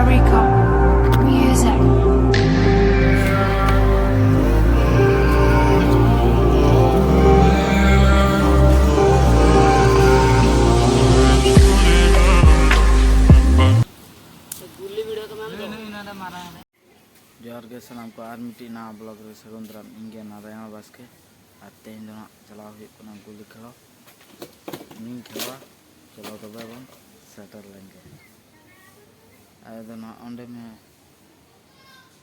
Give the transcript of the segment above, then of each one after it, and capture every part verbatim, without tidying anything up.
Rico Music. ᱡᱚᱦᱟᱨ ᱜᱮ ᱥᱟᱱᱟᱢ ᱠᱚ, ᱟᱨ ᱢᱤᱫᱴᱤᱡ ᱱᱟᱣᱟ ᱵᱞᱚᱜ ᱨᱮ ᱥᱟᱹᱜᱩᱱ ᱫᱟᱨᱟᱢ᱾ ᱤᱧ ᱜᱮ ᱱᱟᱨᱟᱭᱚᱱ ᱵᱟᱥᱠᱮ, ᱟᱨ ᱛᱮᱦᱮᱧ ᱫᱚ ᱦᱟᱸᱜ ᱪᱟᱞᱟᱣ ᱦᱩᱭᱩᱜ ᱠᱟᱱᱟ ᱜᱩᱞᱤ ᱠᱷᱮᱞᱳ᱾ ᱤᱧ ᱠᱷᱮᱞᱳᱣᱟ, ᱪᱚᱞᱚ ᱛᱚᱵᱮ ᱵᱚᱱ ᱥᱮᱴᱮᱨ ᱞᱮᱱ ᱜᱮ᱾ ᱟᱫᱚ ᱱᱟᱦᱟᱜ ᱚᱸᱰᱮ ᱢᱮ,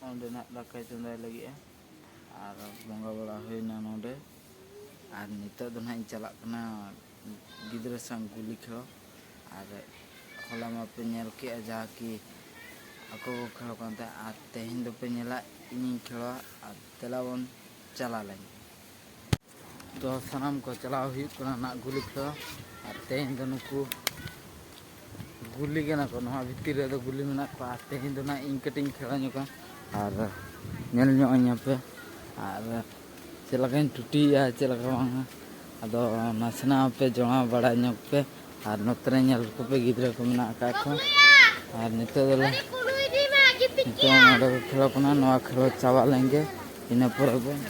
ᱚᱸᱰᱮ ᱱᱟᱦᱟᱜ ᱫᱟᱠᱟᱭ ᱪᱚᱸᱫᱟᱭ ᱞᱟᱹᱜᱤᱫᱼᱟ, ᱟᱨ ᱵᱚᱸᱜᱟ ᱵᱟᱲᱟ ᱦᱩᱭᱱᱟ ᱱᱚᱰᱮ᱾ ᱟᱨ ᱱᱤᱛᱚᱜ ᱫᱚ ᱱᱟᱦᱟᱜ ᱤᱧ ᱪᱟᱞᱟᱜ ᱠᱟᱱᱟ ᱜᱤᱫᱽᱨᱟᱹ ᱥᱟᱶ ᱜᱩᱞᱤ ᱠᱷᱮᱞᱳ᱾ ᱟᱨ ᱦᱚᱞᱟ ᱢᱟᱯᱮ ᱧᱮᱞ ᱠᱮᱜᱼᱟ ᱡᱟᱦᱟᱸ ᱠᱤ ᱟᱠᱚ ᱠᱚ ᱠᱷᱮᱞᱳ ᱠᱟᱱ ᱛᱟᱦᱮᱸᱫ, ᱟᱨ ᱛᱮᱦᱮᱧ ᱫᱚᱯᱮ ᱧᱮᱞᱟ ᱤᱧᱤᱧ ᱠᱷᱮᱞᱳᱣᱟ᱾ ᱟᱨ ᱫᱮᱞᱟ ᱵᱚᱱ ᱪᱟᱞᱟᱣ ᱞᱮᱱ ᱜᱮ᱾ ᱛᱚ ᱥᱟᱱᱟᱢ ᱠᱚ ᱪᱟᱞᱟᱣ ᱦᱩᱭᱩᱜ ᱠᱟᱱᱟ ᱱᱟᱜ ᱜᱩᱞᱤ ᱠᱷᱮᱞᱳ᱾ ᱟᱨ ᱛᱮᱦᱮᱧ ᱫᱚ ᱱᱩᱠᱩ ᱜᱩᱞᱤ ᱠᱟᱱᱟ ᱠᱚ, ᱱᱚᱣᱟ ᱵᱷᱤᱛᱤᱨ ᱨᱮᱫᱚ ᱜᱩᱞᱤ ᱢᱮᱱᱟᱜ ᱠᱚᱣᱟ᱾ ᱟᱨ ᱛᱮᱦᱮᱧ ᱫᱚ ᱱᱟᱜ ᱤᱧ ᱠᱟᱹᱴᱤᱡ ᱤᱧ ᱠᱷᱮᱞᱟ ᱧᱚᱜᱟ, ᱟᱨ ᱧᱮᱞ ᱧᱚᱜ ᱟᱹᱧ ᱟᱯᱮ, ᱟᱨ ᱪᱮᱫ ᱞᱮᱠᱟᱧ ᱴᱩᱴᱤᱭᱮᱜᱼᱟ, ᱪᱮᱫ ᱞᱮᱠᱟ ᱵᱟᱝᱟ᱾ ᱟᱫᱚ ᱱᱟᱥᱮᱱᱟᱜ ᱟᱯᱮ ᱡᱚᱲᱟᱣ ᱵᱟᱲᱟ ᱧᱚᱜ ᱯᱮ, ᱟᱨ ᱱᱚᱛᱮ ᱨᱮ ᱧᱮᱞ ᱠᱚᱯᱮ, ᱜᱤᱫᱽᱨᱟᱹ ᱠᱚ ᱢᱮᱱᱟᱜ ᱟᱠᱟᱫ ᱠᱚᱣᱟ᱾ ᱟᱨ ᱱᱤᱛᱚᱜ ᱫᱚᱞᱮ, ᱱᱤᱛᱚᱜ ᱱᱚᱰᱮ ᱠᱚ ᱠᱷᱮᱞᱳᱜ ᱠᱟᱱᱟ, ᱱᱚᱣᱟ ᱠᱷᱮᱞᱳ ᱪᱟᱵᱟ ᱞᱮᱱ ᱜᱮ, ᱤᱱᱟᱹ ᱯᱚᱨᱮ ᱵᱚᱱ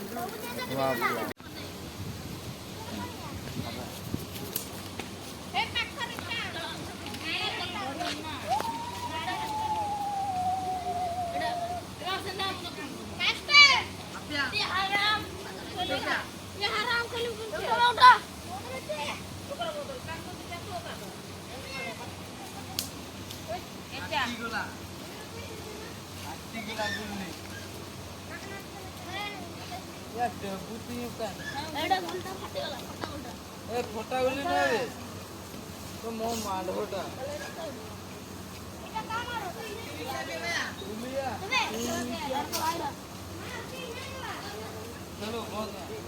ए, फोटा उली ना रे। तो मो मालवटा। उलिया। चलो, बहुत है।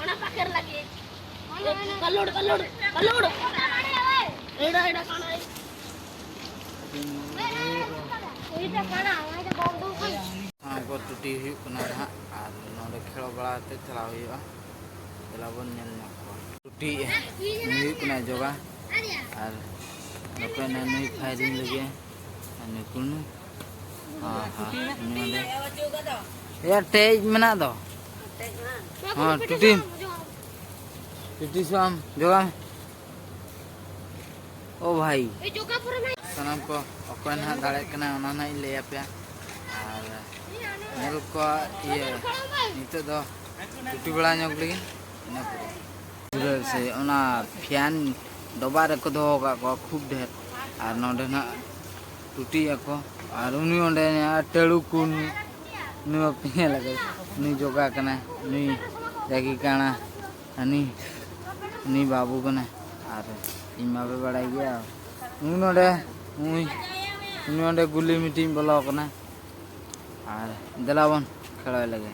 ᱚᱱᱟ ᱯᱟᱠᱮᱨ ᱞᱟᱹᱜᱤᱫ᱾ ᱠᱟᱞᱳᱲ, ᱠᱟᱞᱳᱲ, ᱠᱟᱞᱳᱲ᱾ ᱮᱰᱟ, ᱮᱰᱟ, ᱠᱟᱱᱟᱭ᱾ ᱩᱭᱴᱟ ᱠᱟᱱᱟ, ᱩᱱᱤ ᱫᱚ ᱵᱚᱱᱫᱩᱠ ᱠᱟᱱᱟ᱾ ᱦᱮᱸ, ᱠᱚ ᱴᱩᱴᱤ ᱦᱩᱭᱩᱜ ᱠᱟᱱᱟ ᱱᱟᱦᱟᱜ, ᱟᱨ ᱱᱚᱰᱮ ᱠᱷᱮᱞ ᱵᱟᱲᱟ ᱠᱟᱛᱮ ᱪᱟᱞᱟᱣ ᱦᱩᱭᱩᱜᱼᱟ᱾ ᱫᱮᱞᱟ ᱵᱚᱱ ᱧᱮᱞ ᱧᱚᱜ ᱠᱚᱣᱟ᱾ ᱴᱩᱴᱤ ᱦᱩᱭᱩᱜ ᱠᱟᱱᱟ ᱡᱚᱜᱟ, ᱟᱨ ᱱᱚᱛᱮ ᱱᱩᱭ ᱯᱷᱟᱭᱨᱤᱝ ᱞᱟᱹᱜᱤᱫ, ᱟᱨ ᱱᱩᱭ ᱠᱩᱱᱩ᱾ ᱦᱮᱸ, ᱦᱮᱸ, ᱱᱩᱭ ᱚᱸᱰᱮ᱾ ᱮᱭᱟ, ᱴᱮᱡ ᱢᱮᱱᱟᱜ ᱫᱚ᱾ ᱦᱮᱸ, ᱴᱩᱴᱤ᱾ ᱴᱩᱴᱤ ᱥᱟᱢ ᱡᱚᱜᱟ ᱢᱮ᱾ ᱳ ᱵᱷᱟᱭ, ᱥᱟᱱᱟᱢ ᱠᱚ ᱚᱠᱚᱭ ᱱᱟᱦᱟᱜ ᱫᱟᱲᱮᱭᱟᱜ ᱠᱟᱱᱟ, ᱚᱱᱟ ᱱᱟᱦᱟᱜ ᱤᱧ ᱞᱟᱹᱭ ᱟᱯᱮᱭᱟ᱾ ᱟᱨ ᱧᱮᱞ ᱠᱚᱣᱟ, ᱤᱭᱟᱹ, ᱱᱤᱛᱚᱜ ᱫᱚ ᱴᱩᱴᱤ ᱵᱟᱲᱟ ᱧᱚᱜ ᱞᱟᱹᱜᱤᱫ, ᱤᱱᱟᱹ ᱯᱚᱨᱮ᱾ ᱪᱮᱫᱟᱜ ᱥᱮ ᱚᱱᱟ ᱯᱷᱮᱱ ᱰᱚᱵᱷᱟᱜ ᱨᱮᱠᱚ ᱫᱚᱦᱚ ᱟᱠᱟᱫ ᱠᱚᱣᱟ ᱠᱷᱩᱵ ᱰᱷᱮᱨ, ᱟᱨ ᱱᱚᱰᱮ ᱱᱟᱦᱟᱜ ᱴᱩᱴᱤᱭᱮᱫ ᱟᱠᱚ᱾ ᱟᱨ ᱩᱱᱤ ᱚᱸᱰᱮ ᱴᱟᱹᱲᱩ ᱠᱚ, ᱱᱩᱭ ᱵᱟᱯᱮ ᱧᱮᱞ ᱟᱠᱟᱫᱮ, ᱱᱩᱭ ᱡᱚᱜᱟ ᱠᱟᱱᱟᱭ, ᱱᱩᱭ ᱡᱟᱜᱤ ᱠᱟᱬᱟ᱾ ᱦᱟᱹᱱᱤ, ᱩᱱᱤ ᱵᱟᱹᱵᱩ ᱠᱟᱱᱟᱭ᱾ ᱟᱨ ᱤᱧ ᱢᱟᱯᱮ ᱵᱟᱲᱟᱭ ᱜᱮᱭᱟ, ᱱᱩᱭ ᱱᱚᱰᱮ, ᱱᱩᱭ, ᱩᱱᱤ ᱚᱸᱰᱮ ᱜᱩᱞᱤ ᱢᱤᱫᱴᱤᱡ ᱵᱚᱞᱚ ᱟᱠᱟᱱᱟ᱾ ᱟᱨ ᱫᱮᱞᱟ ᱵᱚᱱ ᱠᱷᱮᱞᱟᱣ ᱞᱮᱜᱮ᱾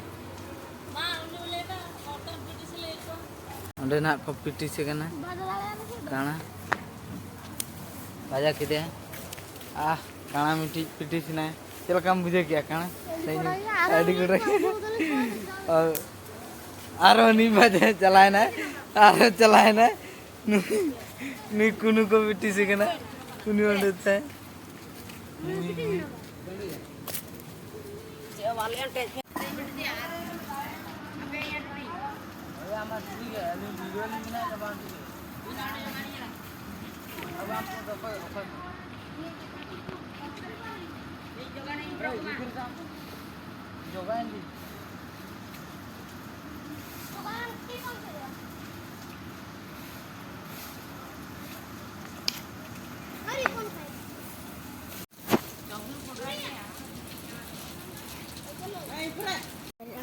ᱚᱸᱰᱮ ᱱᱟᱜ ᱠᱚ ᱯᱤᱴᱤᱥ ᱠᱟᱱᱟ᱾ ᱠᱟᱬᱟ᱾ ᱵᱟᱡᱟ ᱠᱮᱫᱮᱭᱟ᱾ ᱟᱦ, ᱠᱟᱬᱟ ᱢᱤᱫᱴᱤᱡ ᱯᱤᱴᱤᱥ ᱮᱱᱟᱭ᱾ ᱪᱮᱫ ᱞᱮᱠᱟᱢ ᱵᱩᱡᱷᱟᱹᱣ ᱠᱮᱜᱼᱟ ᱠᱟᱬᱟ? ᱟᱹᱰᱤ ᱜᱚᱴᱟ᱾ ᱟᱨ ᱟᱨᱚ ᱩᱱᱤ ᱵᱟᱡᱟᱭ ᱪᱟᱞᱟᱣᱮᱱᱟᱭ, ᱟᱨᱚ ᱪᱟᱞᱟᱣᱮᱱᱟᱭ᱾ ᱱᱩᱭ, ᱱᱩᱭ ᱠᱩᱱᱩ ᱠᱚ ᱯᱤᱴᱤᱥ ᱠᱟᱱᱟ᱾ ᱩᱱᱤ ᱚᱸᱰᱮ ᱛᱟᱭ᱾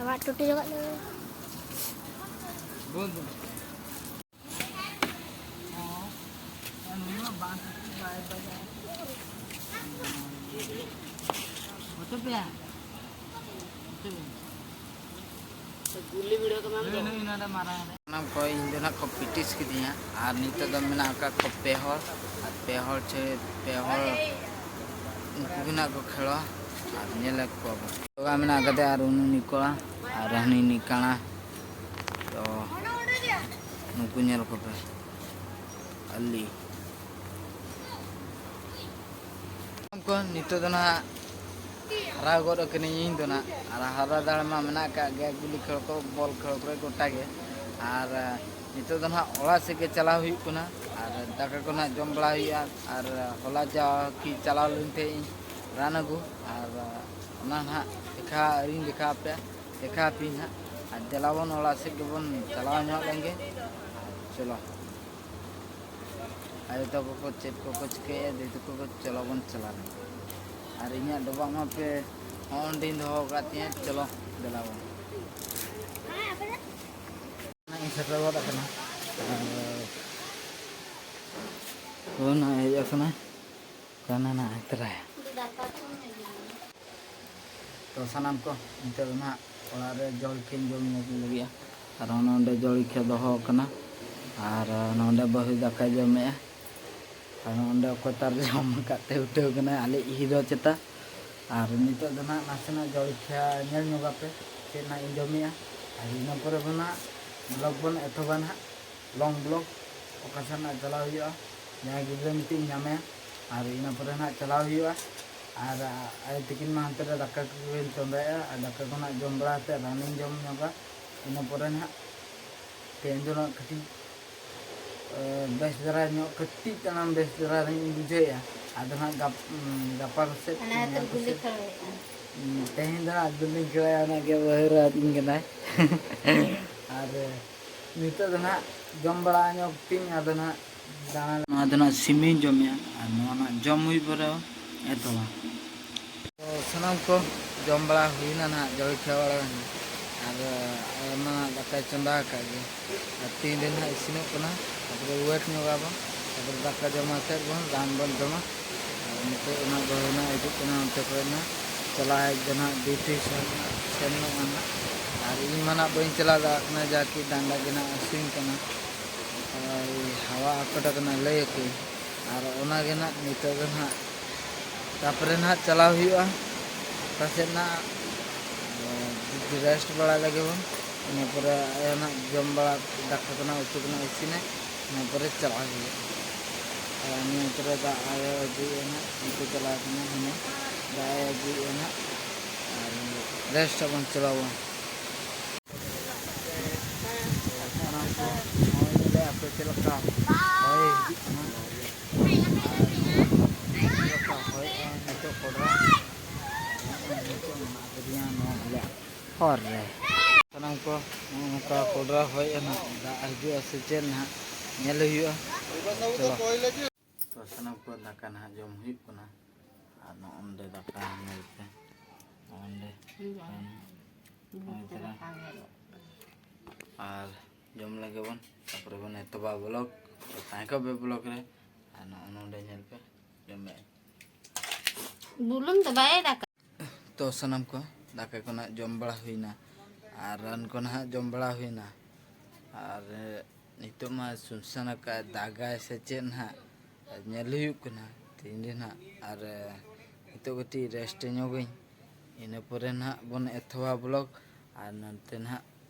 ᱟᱵᱟᱨ ᱴᱩᱴᱤ ᱡᱚᱜᱟᱜ ᱫᱚ᱾ ᱥᱟᱱᱟᱢ ᱠᱚ ᱤᱧ ᱫᱚ ᱱᱟᱜ ᱠᱚ ᱯᱤᱴᱤᱥ ᱠᱤᱫᱤᱧᱟ, ᱟᱨ ᱱᱤᱛᱚᱜ ᱫᱚ ᱢᱮᱱᱟᱜ ᱟᱠᱟᱫ ᱠᱚ ᱯᱮ ᱦᱚᱲ, ᱟᱨ ᱯᱮ ᱦᱚᱲ ᱪᱮ ᱯᱮ ᱦᱚᱲ ᱩᱱᱠᱩ ᱜᱮ ᱱᱟᱜ ᱠᱚ ᱠᱷᱮᱞᱚᱜᱼᱟ, ᱟᱨ ᱧᱮᱞ ᱠᱚᱣᱟ ᱵᱚᱱ᱾ ᱡᱚᱜᱟ ᱢᱮᱱᱟᱜ ᱟᱠᱟᱫᱮᱭᱟ, ᱟᱨ ᱩᱱᱤ ᱱᱤᱠᱚᱲᱟ, ᱟᱨ ᱦᱟᱹᱱᱤ ᱱᱤᱠᱟᱲᱟ᱾ ᱛᱚ ᱱᱩᱠᱩ ᱧᱮᱞ ᱠᱚᱯᱮ, ᱟᱞᱤ᱾ ᱠᱚ ᱱᱤᱛᱚᱜ ᱫᱚ ᱱᱟᱦᱟᱜ ᱦᱟᱨᱟᱣ ᱜᱚᱫ ᱟᱠᱟᱱᱟᱹᱧ ᱤᱧ ᱫᱚ ᱱᱟᱦᱟᱜ, ᱟᱨ ᱦᱟᱨᱟ ᱫᱟᱲᱮ ᱢᱟ ᱢᱮᱱᱟᱜ ᱟᱠᱟᱫ ᱜᱮᱭᱟ, ᱜᱩᱞᱤ ᱠᱷᱮᱞ ᱠᱚ, ᱵᱚᱞ ᱠᱷᱮᱞ ᱠᱚᱨᱮ ᱜᱚᱴᱟ ᱜᱮ᱾ ᱟᱨ ᱱᱤᱛᱚᱜ ᱫᱚ ᱱᱟᱦᱟᱜ ᱚᱲᱟᱜ ᱥᱮᱫ ᱜᱮ ᱪᱟᱞᱟᱣ ᱦᱩᱭᱩᱜ ᱠᱟᱱᱟ, ᱟᱨ ᱫᱟᱠᱟ ᱠᱚ ᱱᱟᱦᱟᱜ ᱡᱚᱢ ᱵᱟᱲᱟ ᱦᱩᱭᱩᱜᱼᱟ᱾ ᱟᱨ ᱦᱚᱞᱟ ᱡᱟ ᱠᱤ ᱪᱟᱞᱟᱣ ᱞᱮᱱ ᱛᱟᱦᱮᱸᱫ ᱤᱧ ᱨᱟᱱ ᱟᱹᱜᱩ, ᱟᱨ ᱚᱱᱟ ᱱᱟᱦᱟᱜ ᱫᱮᱠᱷᱟ ᱟᱹᱣᱨᱤᱧ ᱫᱮᱠᱷᱟ ᱟᱯᱮᱭᱟ, ᱫᱮᱠᱷᱟ ᱟᱯᱮᱭᱟᱧ ᱱᱟᱦᱟᱜ᱾ ᱟᱨ ᱫᱮᱞᱟ ᱵᱚᱱ ᱚᱲᱟᱜ ᱥᱮᱫ ᱜᱮᱵᱚᱱ ᱪᱟᱞᱟᱣ ᱧᱚᱜ ᱞᱮᱱ ᱜᱮ᱾ ᱪᱚᱞᱚ᱾ ᱟᱭᱳ ᱛᱟᱠᱚ ᱠᱚ ᱪᱮᱫ ᱠᱚᱠᱚ ᱪᱤᱠᱟᱹᱭᱮᱫᱼᱟ, ᱫᱤᱫᱤ ᱛᱟᱠᱚ ᱠᱚ, ᱪᱚᱞᱚ ᱵᱚᱱ ᱪᱟᱞᱟᱣ ᱞᱮᱱ᱾ ᱟᱨ ᱤᱧᱟᱹᱜ ᱰᱚᱵᱷᱟᱜ ᱢᱟ ᱯᱮ ᱦᱚᱸ ᱚᱸᱰᱮᱧ ᱫᱚᱦᱚ ᱟᱠᱟᱫ ᱛᱤᱧᱟᱹ, ᱪᱚᱞᱚ ᱫᱮᱞᱟ ᱵᱚᱱ᱾ ᱤᱧ ᱥᱮᱴᱮᱨ ᱜᱚᱫ ᱟᱠᱟᱱᱟ᱾ ᱟᱨ ᱦᱳᱭ, ᱱᱚᱜᱼᱚᱭ ᱦᱮᱡ ᱟᱠᱟᱱᱟ᱾ ᱠᱟᱱᱟ ᱱᱟᱜ ᱛᱚᱨᱟᱭᱟ᱾ ᱛᱚ ᱥᱟᱱᱟᱢ ᱠᱚ ᱱᱤᱛᱚᱜ ᱫᱚ ᱱᱟᱦᱟᱜ ᱚᱲᱟᱜ ᱨᱮ ᱡᱚᱞᱠᱷᱤᱭᱟᱹᱧ ᱡᱚᱢ ᱧᱩ ᱞᱟᱹᱜᱤᱫᱼᱟ᱾ ᱟᱨ ᱱᱚᱰᱮ ᱡᱚᱞᱠᱷᱤᱭᱟᱹ ᱫᱚᱦᱚ ᱟᱠᱟᱱᱟ᱾ ᱟᱨ ᱱᱚᱰᱮ ᱵᱟᱹᱦᱩ ᱫᱟᱠᱟᱭ ᱡᱚᱢᱮᱜᱼᱟ᱾ ᱟᱨ ᱱᱚᱰᱮ ᱚᱠᱚᱭ ᱛᱟᱨ ᱡᱚᱢ ᱟᱠᱟᱫ ᱛᱮ ᱩᱴᱷᱟᱹᱣ ᱠᱟᱱᱟᱭ, ᱟᱞᱮ ᱦᱤᱨᱳ ᱪᱮᱛᱟ᱾ ᱟᱨ ᱱᱤᱛᱚᱜ ᱫᱚ ᱱᱟᱦᱟᱜ ᱱᱟᱥᱮᱱᱟᱜ ᱡᱚᱞᱠᱷᱤᱭᱟᱹ ᱧᱮᱞ ᱧᱚᱜᱟᱯᱮ ᱪᱮᱫ ᱱᱟᱦᱟᱜ ᱤᱧ ᱡᱚᱢᱮᱜᱼᱟ᱾ ᱟᱨ ᱤᱱᱟᱹ ᱯᱚᱨᱮ ᱵᱚᱱ ᱱᱟᱦᱟᱜ ᱵᱞᱚᱜ ᱵᱚᱱ ᱮᱛᱚᱦᱚᱵᱟ ᱱᱟᱦᱟᱜ᱾ ᱞᱚᱝ ᱵᱞᱚᱜ ᱚᱠᱟ ᱥᱮᱱ ᱱᱟᱜ ᱪᱟᱞᱟᱣ ᱦᱩᱭᱩᱜᱼᱟ, ᱡᱟᱦᱟᱸᱭ ᱜᱤᱫᱽᱨᱟᱹ ᱢᱤᱫᱴᱤᱡ ᱤᱧ ᱧᱟᱢᱮᱭᱟ᱾ ᱟᱨ ᱤᱱᱟᱹ ᱯᱚᱨᱮ ᱱᱟᱜ ᱪᱟᱞᱟᱣ ᱦᱩᱭᱩᱜᱼᱟ᱾ ᱟᱨ ᱟᱭᱳ ᱛᱤᱠᱤᱱ ᱢᱟ ᱦᱟᱱᱛᱮ ᱨᱮ ᱫᱟᱠᱟ ᱠᱚᱠᱤᱱ ᱪᱚᱸᱫᱟᱭᱮᱜᱼᱟ, ᱟᱨ ᱫᱟᱠᱟ ᱠᱚ ᱱᱟᱜ ᱡᱚᱢ ᱵᱟᱲᱟ ᱠᱟᱛᱮᱫ ᱨᱟᱱᱤᱧ ᱡᱚᱢ ᱧᱚᱜᱟ᱾ ᱤᱱᱟᱹ ᱯᱚᱨᱮ ᱱᱟᱜ ᱛᱮᱦᱮᱧ ᱫᱚ ᱱᱟᱜ ᱠᱟᱹᱴᱤᱡ, ᱮ, ᱵᱮᱥ ᱫᱷᱟᱨᱟ ᱧᱚᱜ, ᱠᱟᱹᱴᱤᱡ ᱛᱟᱲᱟᱝ ᱵᱮᱥ ᱫᱷᱟᱨᱟ ᱧᱚᱜ ᱤᱧ ᱵᱩᱡᱷᱟᱹᱣᱮᱜᱼᱟ᱾ ᱟᱫᱚ ᱱᱟᱜ ᱜᱟᱯ-, ᱩᱸ, ᱜᱟᱯᱟ ᱠᱚᱥᱮᱫ ᱚᱱᱟ ᱠᱷᱟᱹᱛᱤᱨ ᱢᱮᱭᱟᱝ ᱜᱩᱞᱤ ᱠᱚᱥᱮᱫ, ᱠᱷᱟᱹᱲ ᱦᱩᱭᱩᱜᱼᱟ᱾ ᱩᱸ, ᱛᱮᱦᱮᱧ ᱫᱚ ᱱᱟᱜ ᱜᱩᱞᱤᱧ ᱠᱷᱟᱹᱲᱟ, ᱚᱱᱟ ᱜᱮ ᱵᱟᱹᱦᱩ ᱨᱟᱜ ᱤᱧ ᱠᱟᱱᱟᱭ᱾ ᱟᱨ ᱱᱤᱛᱚᱜ ᱫᱚ ᱱᱟᱦᱟᱜ ᱡᱚᱢ ᱵᱟᱲᱟ ᱧᱚᱜ ᱠᱟᱛᱮᱧ ᱟᱫᱚ ᱱᱟᱦᱟᱜ ᱫᱟᱬᱟᱱ᱾ ᱱᱚᱣᱟ ᱫᱚ ᱱᱟᱦᱟᱜ ᱥᱤᱢᱤᱧ ᱡᱚᱢᱮᱜᱼᱟ, ᱟᱨ ᱱᱚᱣᱟ ᱱᱟᱦᱟᱜ ᱡᱚᱢ ᱦᱩᱭ ᱯᱚᱨᱮ ᱮᱛᱚᱦᱚᱵᱟ᱾ ᱛᱚ ᱥᱟᱱᱟᱢ ᱠᱚ ᱡᱚᱢ ᱵᱟᱲᱟ ᱦᱩᱭᱱᱟ ᱱᱟᱦᱟᱜ, ᱡᱚᱞᱠᱷᱤᱭᱟᱹ ᱵᱟᱲᱟ ᱦᱩᱭᱱᱟ, ᱟᱨ ᱟᱭᱳ ᱢᱟ ᱫᱟᱠᱟᱭ ᱪᱚᱸᱫᱟ ᱟᱠᱟᱫ ᱜᱮ᱾ ᱟᱨ ᱛᱤᱱ ᱨᱮ ᱱᱟᱦᱟᱜ ᱤᱥᱤᱱᱚᱜ ᱠᱟᱱᱟ, ᱛᱟᱨᱯᱚᱨᱮ ᱣᱮᱴ ᱧᱚᱜ ᱟᱵᱚᱱ, ᱛᱟᱨᱯᱚᱨᱮ ᱫᱟᱠᱟ ᱡᱚᱢ ᱠᱟᱛᱮᱫ ᱵᱚᱱ ᱨᱟᱱ ᱵᱚᱱ ᱡᱚᱢᱟ᱾ ᱟᱨ ᱱᱤᱛᱚᱜ ᱚᱱᱟ ᱵᱟᱹᱦᱩ ᱱᱟᱦᱟᱜ ᱦᱤᱡᱩᱜ ᱠᱟᱱᱟ ᱚᱱᱛᱮ ᱠᱷᱚᱱ ᱱᱟᱦᱟᱜ᱾ ᱪᱟᱞᱟᱣ ᱦᱮᱡ ᱫᱚ ᱱᱟᱦᱟᱜ ᱰᱤᱭᱩᱴᱤ ᱥᱮᱱ, ᱥᱮᱱᱚᱜᱼᱟ ᱱᱟᱦᱟᱜ᱾ ᱟᱨ ᱤᱧ ᱢᱟ ᱱᱟᱦᱟᱜ ᱵᱟᱹᱧ ᱪᱟᱞᱟᱣ ᱫᱟᱲᱮᱭᱟᱜ ᱠᱟᱱᱟ, ᱡᱟᱦᱟᱸ ᱠᱤ ᱰᱟᱸᱰᱟ ᱜᱮ ᱱᱟᱦᱟᱜ ᱦᱟᱹᱥᱩᱧ ᱠᱟᱱᱟ᱾ ᱦᱳᱭ, ᱦᱟᱣᱟ ᱟᱠᱚᱴ ᱟᱠᱟᱱᱟ, ᱞᱟᱹᱭ ᱟᱠᱚᱧ᱾ ᱟᱨ ᱚᱱᱟ ᱜᱮ ᱱᱟᱦᱟᱜ ᱱᱤᱛᱚᱜ ᱫᱚ ᱱᱟᱦᱟᱜ, ᱛᱟᱨᱯᱚᱨᱮ ᱱᱟᱦᱟᱜ ᱪᱟᱞᱟᱣ ᱦᱩᱭᱩᱜᱼᱟ ᱚᱠᱟ ᱥᱮᱫ ᱱᱟᱦᱟᱜ, ᱨᱮᱥᱴ ᱵᱟᱲᱟ ᱞᱮᱜᱮ ᱵᱚᱱ᱾ ᱤᱱᱟᱹ ᱯᱚᱨᱮ ᱟᱭᱳ ᱱᱟᱦᱟᱜ ᱡᱚᱢ ᱵᱟᱲᱟ, ᱫᱟᱠᱟ ᱠᱚ ᱱᱟᱦᱟᱜ, ᱩᱛᱩ ᱠᱚ ᱱᱟᱦᱟᱜ ᱤᱥᱤᱱᱟ, ᱤᱱᱟᱹ ᱯᱚᱨᱮ ᱪᱟᱞᱟᱣ ᱦᱩᱭᱩᱜᱼᱟ᱾ ᱟᱨ ᱱᱤᱭᱟᱹ ᱯᱚᱨᱮ ᱫᱟᱜ ᱟᱭᱳ ᱟᱹᱜᱩᱭᱮᱫᱼᱟ ᱱᱟᱦᱟᱜ, ᱩᱱᱠᱩ ᱪᱟᱞᱟᱣ ᱠᱟᱱᱟ ᱦᱟᱱᱮ, ᱫᱟᱜ ᱮ ᱟᱹᱜᱩᱭᱮᱫᱼᱟ ᱱᱟᱦᱟᱜ᱾ ᱟᱨ ᱨᱮᱥᱴ ᱟᱵᱚᱱ, ᱪᱟᱞᱟᱣ ᱟᱵᱚᱱ᱾ ᱥᱟᱱᱟᱢ ᱠᱚ ᱱᱚᱜᱼᱚᱭ ᱧᱮᱞᱮ ᱟᱯᱮ ᱪᱮᱫ ᱞᱮᱠᱟ ᱦᱚᱭ ᱦᱤᱡᱩᱜ ᱠᱟᱱᱟ᱾ ᱟᱨ ᱪᱮᱫ ᱞᱮᱠᱟ ᱦᱚᱭᱮᱜᱼᱟ ᱱᱤᱛᱚᱜ ᱠᱚᱰᱨᱟ᱾ ᱱᱚᱜᱼᱚᱭ ᱱᱤᱛᱚᱜ ᱢᱮᱱᱟᱜ ᱟᱠᱟᱫᱤᱧᱟ ᱱᱚᱣᱟ ᱟᱞᱮ ᱦᱚᱨ ᱨᱮ᱾ ᱥᱟᱱᱟᱢ ᱠᱚ ᱱᱚᱜᱼᱚ ᱱᱚᱝᱠᱟ ᱠᱚᱰᱨᱟ ᱦᱚᱭᱮᱜᱼᱟ ᱱᱟᱦᱟᱜ, ᱫᱟᱜ ᱦᱤᱡᱩᱜᱼᱟ ᱥᱮ ᱪᱮᱫ ᱱᱟᱦᱟᱜ ᱧᱮᱞ ᱦᱩᱭᱩᱜᱼᱟ᱾ ᱪᱚᱞᱚ᱾ ᱛᱚ ᱥᱟᱱᱟᱢ ᱠᱚ ᱫᱟᱠᱟ ᱱᱟᱦᱟᱜ ᱡᱚᱢ ᱦᱩᱭᱩᱜ ᱠᱟᱱᱟ᱾ ᱟᱨ ᱱᱚᱜᱼᱚ ᱱᱚᱰᱮ ᱫᱟᱠᱟ ᱧᱮᱞ ᱯᱮ, ᱱᱚᱜᱼᱚ ᱱᱚᱰᱮ᱾ ᱦᱩᱭᱩᱜᱼᱟ᱾ ᱦᱩᱸ᱾ ᱱᱚᱜᱼᱚᱭ ᱛᱚᱨᱟ᱾ ᱟᱨ ᱡᱚᱢ ᱞᱮᱜᱮ ᱵᱚᱱ, ᱛᱟᱨᱯᱚᱨᱮ ᱵᱚᱱ ᱮᱛᱚᱦᱚᱵᱟ ᱵᱞᱚᱜ᱾ ᱛᱟᱦᱮᱸ ᱠᱚᱜ ᱯᱮ ᱵᱞᱚᱜ ᱨᱮ᱾ ᱟᱨ ᱱᱚᱜᱼᱚ ᱱᱚᱰᱮ ᱧᱮᱞ ᱯᱮ, ᱡᱚᱢᱮᱫ᱾ ᱵᱩᱞᱩᱝ ᱫᱚ ᱵᱟᱭ ᱫᱟᱠᱟ᱾ ᱛᱚ ᱥᱟᱱᱟᱢ ᱠᱚ ᱫᱟᱠᱟ ᱠᱚ ᱱᱟᱦᱟᱜ ᱡᱚᱢ ᱵᱟᱲᱟ ᱦᱩᱭᱱᱟ ᱟᱨ ᱨᱟᱱ ᱠᱚ ᱱᱟᱦᱟᱜ ᱡᱚᱢ ᱵᱟᱲᱟ ᱦᱩᱭᱱᱟ᱾ ᱟᱨ ᱱᱤᱛᱚᱜ ᱢᱟ ᱥᱩᱱᱥᱟᱱ ᱟᱠᱟᱫ, ᱫᱟᱜᱟᱭ ᱥᱮ ᱪᱮᱫ ᱱᱟᱦᱟᱜ ᱧᱮᱞ ᱦᱩᱭᱩᱜ ᱠᱟᱱᱟ ᱛᱤᱱ ᱨᱮ ᱱᱟᱦᱟᱜ᱾ ᱟᱨ ᱱᱤᱛᱚᱜ ᱠᱟᱹᱴᱤᱡ ᱨᱮᱥᱴ ᱧᱚᱜᱟᱹᱧ, ᱤᱱᱟᱹ ᱯᱚᱨᱮ ᱱᱟᱦᱟᱜ ᱵᱚᱱ ᱮᱛᱚᱦᱚᱵᱟ ᱵᱞᱚᱜ᱾ ᱟᱨ ᱱᱚᱱᱛᱮ ᱱᱟᱦᱟᱜ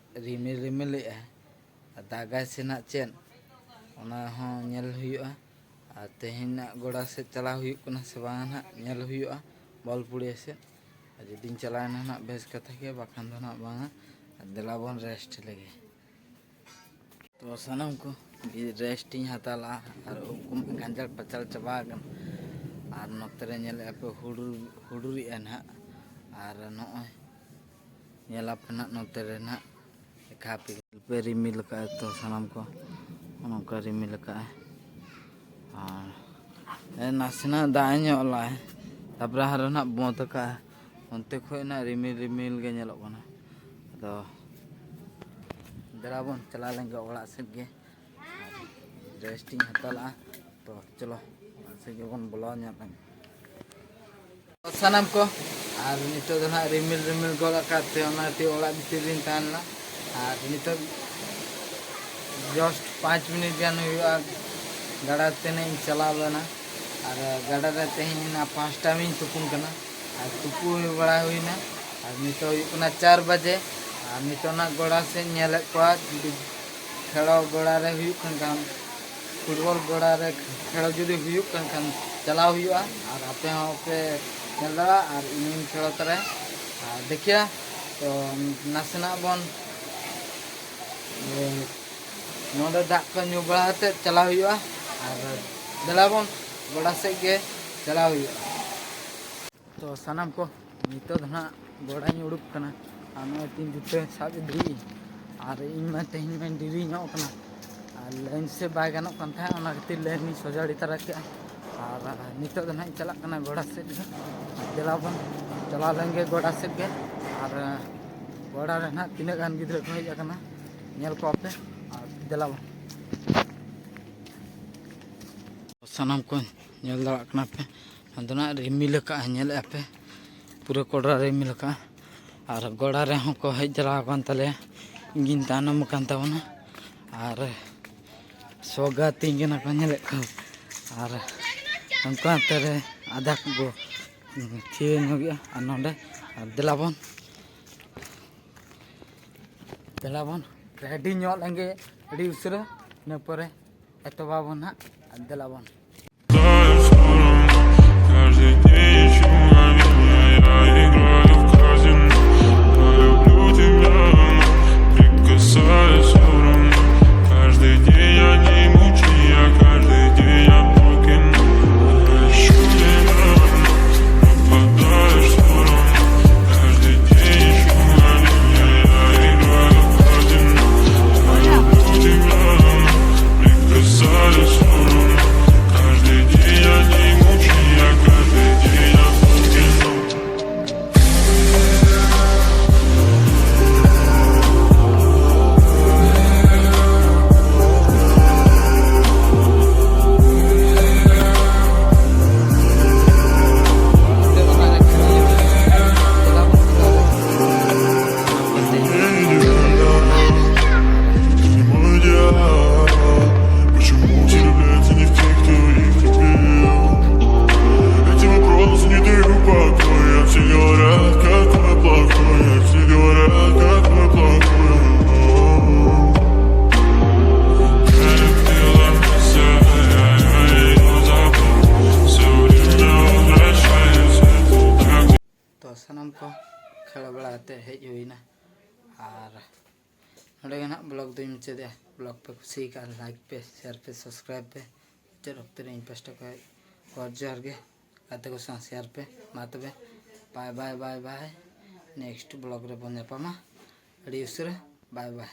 ᱨᱤᱢᱤᱞ ᱨᱤᱢᱤᱞᱮᱜᱼᱟᱭ, ᱟᱨ ᱫᱟᱜᱟᱭ ᱥᱮ ᱱᱟᱦᱟᱜ ᱪᱮᱫ, ᱚᱱᱟ ᱦᱚᱸ ᱧᱮᱞ ᱦᱩᱭᱩᱜᱼᱟ᱾ ᱟᱨ ᱛᱮᱦᱮᱧ ᱱᱟᱜ ᱜᱚᱰᱟ ᱥᱮᱫ ᱪᱟᱞᱟᱣ ᱦᱩᱭᱩᱜ ᱠᱟᱱᱟ ᱥᱮ ᱵᱟᱝᱟ ᱱᱟᱦᱟᱜ, ᱧᱮᱞ ᱦᱩᱭᱩᱜᱼᱟ ᱵᱚᱞ ᱯᱩᱲᱤᱭᱟᱹ ᱥᱮᱫ᱾ ᱟᱨ ᱡᱩᱫᱤᱧ ᱪᱟᱞᱟᱣᱮᱱᱟ ᱱᱟᱦᱟᱜ ᱵᱮᱥ ᱠᱟᱛᱷᱟ ᱜᱮ, ᱵᱟᱠᱷᱟᱱ ᱫᱚ ᱱᱟᱦᱟᱜ ᱵᱟᱝᱟ᱾ ᱟᱨ ᱫᱮᱞᱟ ᱵᱚᱱ ᱨᱮᱥᱴ ᱞᱮᱜᱮ᱾ ᱛᱚ ᱥᱟᱱᱟᱢ ᱠᱚ ᱨᱮᱥᱴ ᱤᱧ ᱦᱟᱛᱟᱣ ᱞᱟᱜᱼᱟ, ᱟᱨ ᱩᱵ ᱠᱚ ᱜᱟᱸᱡᱟᱲ ᱯᱟᱪᱟᱲ ᱪᱟᱵᱟ ᱟᱠᱟᱱᱟ᱾ ᱟᱨ ᱱᱚᱛᱮ ᱨᱮ ᱧᱮᱞᱮᱫᱼᱟ ᱯᱮ ᱦᱩᱰᱩᱨ, ᱦᱩᱰᱩᱨᱮᱜᱼᱟ ᱱᱟᱦᱟᱜ᱾ ᱟᱨ ᱱᱚᱜᱼᱚᱭ ᱧᱮᱞ ᱟᱯᱮ ᱱᱟᱦᱟᱜ ᱱᱚᱛᱮ ᱨᱮ ᱱᱟᱦᱟᱜ ᱮᱠᱷᱟ ᱯᱮ ᱨᱤᱢᱤᱞ ᱟᱠᱟᱫᱼᱟ᱾ ᱛᱚ ᱥᱟᱱᱟᱢ ᱠᱚ ᱱᱚᱜᱼᱚ ᱱᱚᱝᱠᱟ ᱨᱤᱢᱤᱞ ᱟᱠᱟᱫᱼᱟᱭ᱾ ᱟᱨ ᱱᱟᱥᱮᱱᱟᱜ ᱫᱟᱜ ᱮ ᱧᱚᱜ ᱞᱟᱜᱼᱟᱭ, ᱛᱟᱨᱯᱚᱨᱮ ᱟᱨᱚ ᱱᱟᱦᱟᱜ ᱵᱚᱸᱫ ᱟᱠᱟᱫᱼᱟᱭ᱾ ᱚᱱᱛᱮ ᱠᱷᱚᱡ ᱱᱟᱦᱟᱜ ᱨᱤᱢᱤᱞ ᱨᱤᱢᱤᱞ ᱜᱮ ᱧᱮᱞᱚᱜ ᱠᱟᱱᱟ᱾ ᱟᱫᱚ ᱫᱮᱞᱟ ᱵᱚᱱ ᱪᱟᱞᱟᱣ ᱞᱮᱱ ᱜᱮ ᱚᱲᱟᱜ ᱥᱮᱫ ᱜᱮ, ᱨᱮᱥᱴ ᱤᱧ ᱦᱟᱛᱟᱣ ᱞᱟᱜᱼᱟ᱾ ᱛᱚ ᱪᱚᱞᱚ ᱚᱲᱟᱜ ᱥᱮᱫ ᱜᱮᱵᱚᱱ ᱵᱚᱞᱚ ᱧᱚᱜ ᱞᱮᱱ ᱜᱮ᱾ ᱥᱟᱱᱟᱢ ᱠᱚ ᱟᱨ ᱱᱤᱛᱚᱜ ᱫᱚ ᱱᱟᱦᱟᱜ ᱨᱤᱢᱤᱞ ᱨᱤᱢᱤᱞ ᱜᱚᱫ ᱟᱠᱟᱫ ᱛᱮ ᱚᱱᱟᱛᱮ ᱚᱲᱟᱜ ᱵᱷᱤᱛᱤᱨ ᱨᱤᱧ ᱛᱟᱦᱮᱸ ᱞᱮᱱᱟ᱾ ᱟᱨ ᱱᱤᱛᱚᱜ just ᱯᱟᱸᱪ ᱢᱤᱱᱤᱴ ᱜᱟᱱ ᱦᱩᱭᱩᱜᱼᱟ, ᱜᱟᱰᱟ ᱛᱮ ᱱᱟᱦᱟᱜ ᱤᱧ ᱪᱟᱞᱟᱣ ᱞᱮᱱᱟ᱾ ᱟᱨ ᱜᱟᱰᱟ ᱨᱮ ᱛᱮᱦᱮᱧ ᱱᱟᱜ ᱯᱟᱸᱪᱴᱟ ᱤᱧ ᱛᱩᱯᱩᱱ ᱠᱟᱱᱟ᱾ ᱟᱨ ᱛᱩᱯᱩ ᱦᱩᱭ ᱵᱟᱲᱟ ᱦᱩᱭᱱᱟ᱾ ᱟᱨ ᱱᱤᱛᱚᱜ ᱦᱩᱭᱩᱜ ᱠᱟᱱᱟ ᱪᱟᱨ ᱵᱟᱡᱮ᱾ ᱟᱨ ᱱᱤᱛᱚᱜ ᱱᱟᱜ ᱜᱚᱰᱟ ᱥᱮᱫ ᱧᱮᱞᱮᱫ ᱠᱚᱣᱟ, ᱡᱩᱫᱤ ᱠᱷᱮᱞᱳ ᱜᱚᱰᱟ ᱨᱮ ᱦᱩᱭᱩᱜ ᱠᱟᱱ ᱠᱷᱟᱱ, ᱯᱷᱩᱴᱵᱚᱞ ᱜᱚᱰᱟ ᱨᱮ ᱠᱷᱮᱞᱳ ᱡᱩᱫᱤ ᱦᱩᱭᱩᱜ ᱠᱟᱱ ᱠᱷᱟᱱ, ᱪᱟᱞᱟᱣ ᱦᱩᱭᱩᱜᱼᱟ᱾ ᱟᱨ ᱟᱯᱮ ᱦᱚᱸ ᱯᱮ ᱧᱮᱞ ᱫᱟᱲᱮᱭᱟᱜᱼᱟ ᱟᱨ ᱤᱧ ᱦᱚᱸᱧ ᱠᱷᱮᱞᱳ ᱛᱚᱨᱟᱭᱟ᱾ ᱟᱨ ᱫᱮᱠᱷᱤᱭᱟ, ᱛᱚ ᱱᱟᱥᱮᱱᱟᱜ ᱵᱚᱱ, ᱤᱭᱟᱹ, ᱱᱚᱰᱮ ᱫᱟᱜ ᱠᱚ ᱧᱩ ᱵᱟᱲᱟ ᱠᱟᱛᱮᱫ ᱪᱟᱞᱟᱣ ᱦᱩᱭᱩᱜᱼᱟ᱾ ᱟᱨ ᱫᱮᱞᱟ ᱵᱚᱱ, ᱜᱚᱰᱟ ᱥᱮᱫ ᱜᱮ ᱪᱟᱞᱟᱣ ᱦᱩᱭᱩᱜᱼᱟ᱾ ᱛᱚ ᱥᱟᱱᱟᱢ ᱠᱚ, ᱱᱤᱛᱚᱜ ᱫᱚ ᱱᱟᱦᱟᱜ ᱜᱚᱰᱟᱧ ᱩᱰᱩᱠ ᱠᱟᱱᱟ᱾ ᱟᱨ ᱱᱚᱜᱼᱚᱭ ᱛᱤᱧ ᱡᱩᱛᱟᱹ ᱥᱟᱵ ᱤᱫᱤᱭᱮᱫᱟᱹᱧ᱾ ᱟᱨ ᱤᱧ ᱢᱟ ᱛᱮᱦᱮᱧ ᱢᱟᱧ ᱰᱮᱨᱤ ᱧᱚᱜ ᱠᱟᱱᱟ᱾ ᱟᱨ ᱞᱟᱭᱤᱱ ᱥᱮ ᱵᱟᱭ ᱜᱟᱱᱚᱜ ᱠᱟᱱ ᱛᱟᱦᱮᱸᱫ, ᱚᱱᱟ ᱠᱷᱟᱹᱛᱤᱨ ᱞᱟᱭᱤᱱ ᱤᱧ ᱥᱚᱡᱟᱲᱤ ᱛᱟᱨᱟ ᱠᱮᱫᱼᱟ᱾ ᱟᱨ ᱱᱤᱛᱚᱜ ᱫᱚ ᱱᱟᱦᱟᱜ ᱤᱧ ᱪᱟᱞᱟᱜ ᱠᱟᱱᱟ ᱜᱚᱰᱟ ᱥᱮᱫ ᱜᱮ᱾ ᱫᱮᱞᱟ ᱵᱚᱱ ᱪᱟᱞᱟᱣ ᱞᱮᱱ ᱜᱮ ᱜᱚᱰᱟ ᱥᱮᱫ ᱜᱮ᱾ ᱟᱨ ᱜᱚᱰᱟ ᱨᱮ ᱱᱟᱦᱟᱜ ᱛᱤᱱᱟᱹᱜ ᱜᱟᱱ ᱜᱤᱫᱽᱨᱟᱹ ᱠᱚ ᱦᱮᱡ ᱟᱠᱟᱱᱟ, ᱧᱮᱞ ᱠᱚᱣᱟ ᱯᱮ᱾ ᱟᱨ ᱫᱮᱞᱟ ᱵᱚᱱ᱾ ᱥᱟᱱᱟᱢ ᱠᱚ ᱧᱮᱞ ᱫᱟᱲᱮᱭᱟᱜ ᱠᱟᱱᱟ ᱯᱮ, ᱟᱫᱚ ᱱᱟᱜ ᱨᱤᱢᱤᱞ ᱟᱠᱟᱫᱼᱟ, ᱧᱮᱞᱮᱫᱼᱟ ᱯᱮ, ᱯᱩᱨᱟᱹ ᱠᱚᱰᱨᱟ ᱨᱤᱢᱤᱞ ᱟᱠᱟᱫᱼᱟ᱾ ᱟᱨ ᱜᱚᱰᱟ ᱨᱮᱦᱚᱸ ᱠᱚ ᱦᱮᱡ ᱡᱟᱣᱨᱟ ᱟᱠᱟᱱ ᱛᱟᱞᱮᱭᱟ, ᱤᱧ ᱜᱤᱧ ᱛᱟᱭᱱᱚᱢ ᱟᱠᱟᱱ ᱛᱟᱵᱚᱱᱟ᱾ ᱟᱨ ᱥᱚᱜᱟᱛᱤᱧ ᱠᱟᱱᱟ ᱠᱚ, ᱧᱮᱞᱮᱫ ᱠᱚ᱾ ᱟᱨ ᱩᱱᱠᱩ ᱦᱟᱱᱛᱮ ᱨᱮ ᱟᱫᱷᱟ ᱠᱚ ᱛᱷᱤᱭᱟᱹ ᱧᱚᱜᱮᱜᱼᱟ᱾ ᱟᱨ ᱱᱚᱰᱮ, ᱟᱨ ᱫᱮᱞᱟ ᱵᱚᱱ, ᱫᱮᱞᱟ ᱵᱚᱱ ᱨᱮᱰᱤ ᱧᱚᱜ ᱞᱮᱱᱜᱮ ᱟᱹᱰᱤ ᱩᱥᱟᱹᱨᱟ, ᱤᱱᱟᱹ ᱯᱚᱨᱮ ᱮᱛᱚᱦᱚᱵ ᱟᱵᱚᱱ ᱦᱟᱸᱜ᱾ ᱟᱨ ᱫᱮᱞᱟ ᱵᱚᱱ᱾ Каждый день ищу на меня, я играю в казино. Я люблю тебя, но прикасаюсь всё равно. Каждый день одни мучи, я каждый день я покину. Я ищу тебя, но нападаешь всё равно. Каждый день ищу на меня, я играю в казино. Я люблю тебя, но прикасаюсь всё равно. ᱠᱷᱮᱞᱟ ᱵᱟᱲᱟ ᱠᱟᱛᱮ ᱦᱮᱡ ᱦᱩᱭᱱᱟ᱾ ᱟᱨ ᱱᱚᱰᱮ ᱜᱮ ᱱᱟᱦᱟᱜ ᱵᱞᱚᱜ ᱫᱚᱧ ᱢᱩᱪᱟᱹᱫᱮᱜᱼᱟ᱾ ᱵᱞᱚᱜ ᱯᱮ ᱠᱩᱥᱤᱭᱟᱠᱟᱜᱼᱟ, ᱞᱟᱭᱤᱠ ᱯᱮ, ᱥᱮᱭᱟᱨ ᱯᱮ, ᱥᱟᱵᱥᱠᱨᱟᱭᱤᱵ ᱯᱮ᱾ ᱢᱩᱪᱟᱹᱫ ᱚᱠᱛᱮ ᱨᱮ ᱤᱧ ᱯᱟᱥᱴᱟ ᱠᱷᱚᱱ ᱜᱚᱰ ᱡᱚᱦᱟᱨ ᱜᱮ᱾ ᱜᱟᱛᱮ ᱠᱚ ᱥᱟᱶ ᱥᱮᱭᱟᱨ ᱯᱮ᱾ ᱢᱟ ᱛᱚᱵᱮ, ᱵᱟᱭ ᱵᱟᱭ ᱵᱟᱭ ᱵᱟᱭ᱾ ᱱᱮᱠᱥᱴ ᱵᱞᱚᱜ ᱨᱮᱵᱚᱱ ᱧᱟᱯᱟᱢᱟ ᱟᱹᱰᱤ ᱩᱥᱟᱹᱨᱟ᱾ ᱵᱟᱭ ᱵᱟᱭ᱾